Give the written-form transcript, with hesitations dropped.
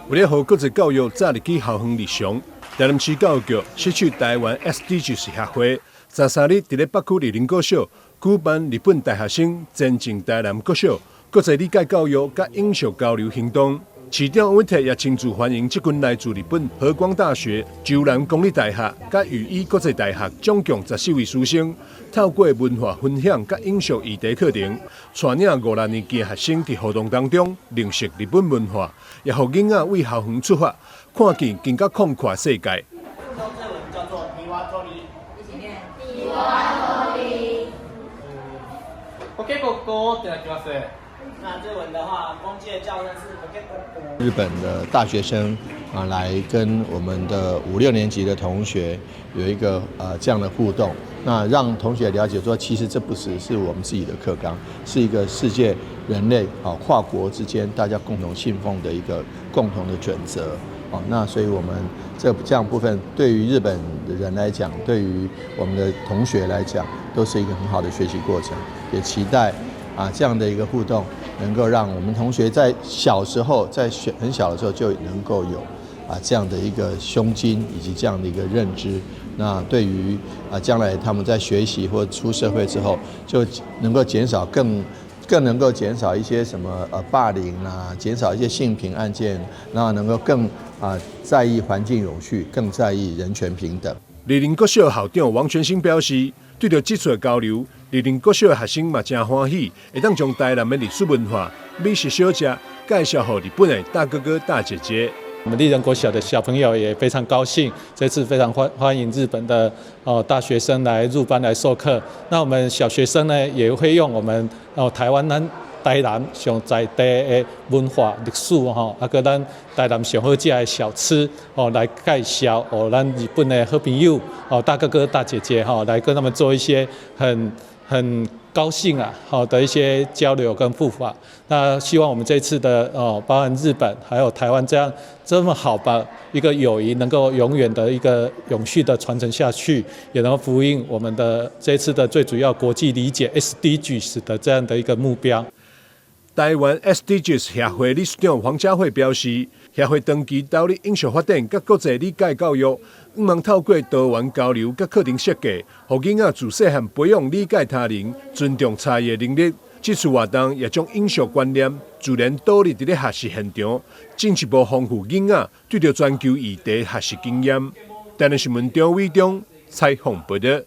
為了予國際教育早入去校園日常，台南市教育局攜手台灣 SDGs 協會，13日佇咧北區麗林國小舉辦日本大學生前進台南國小國際理解教育佮永續交流行動。市長溫鐵也親自歡迎這群來自日本和光大學、周南公立大學佮羽衣國際大學總共14位師生，透過文化分享佮永續議題課程，帶領五六年級的學生佇活動當中認識日本文化，也予囡仔為校園出發，看見更加廣闊世界。叫做ニワトリ。一起念。ニワトリ。コケコッコーって鳴きます。那這文的話，公雞的叫聲是コケコッコ。日本的大學生啊，來跟我們的五六年級的同學有一個這樣的互動，那讓同學了解說，其實這不只是我們自己的課綱，是一個世界人類啊跨國之間大家共同信奉的一個共同的準則。哦，那所以我們這樣部分對於日本的人來講，對於我們的同學來講，都是一個很好的學習過程。也期待啊這樣的一個互動，能夠讓我們同學在小時候，在很小的時候就能夠有啊這樣的一個胸襟以及這樣的一個認知。那對於啊將來他們在學習或出社會之後，就能夠減少更能夠減少一些什麼霸凌啊，減少一些性平案件，然後能夠更啊在意環境永續，更在意人權平等。麗林國小校長王全興表示，對著這次的交流，麗林國小的學生嘛誠歡喜，會當將台南的歷史文化、美食小食介紹予日本的大哥哥大姐姐。我們麗人國小的小朋友也非常高興，這次非常歡迎日本的哦大學生來入班來授課。那我們小學生呢，也會用我們哦台灣咱台南上在地的文化歷史吼，啊閣咱台南上好食的小吃哦來介紹哦咱日本的好朋友哦大哥哥大姐姐吼，來跟他們做一些很高興啊，好的一些交流跟互訪。那希望我們這次的哦，包含日本還有台灣這樣這麼好的一個友誼，能夠永遠的一個永續的傳承下去，也能夠呼應我們的這次的最主要國際理解 SDGs 的這樣的一個目標。台灣 SDGs 協會理事長黃佳慧表示，協會長期投入永續發展佮國際理解教育，向望透過多元交流佮課程設計，予囡仔自細漢培養理解他人、尊重差異的能力。這次活動也將永續觀念自然導入佇咧學習現場，進一步豐富囡仔對著全球議題學習經驗。台南新聞張偉中採訪報道。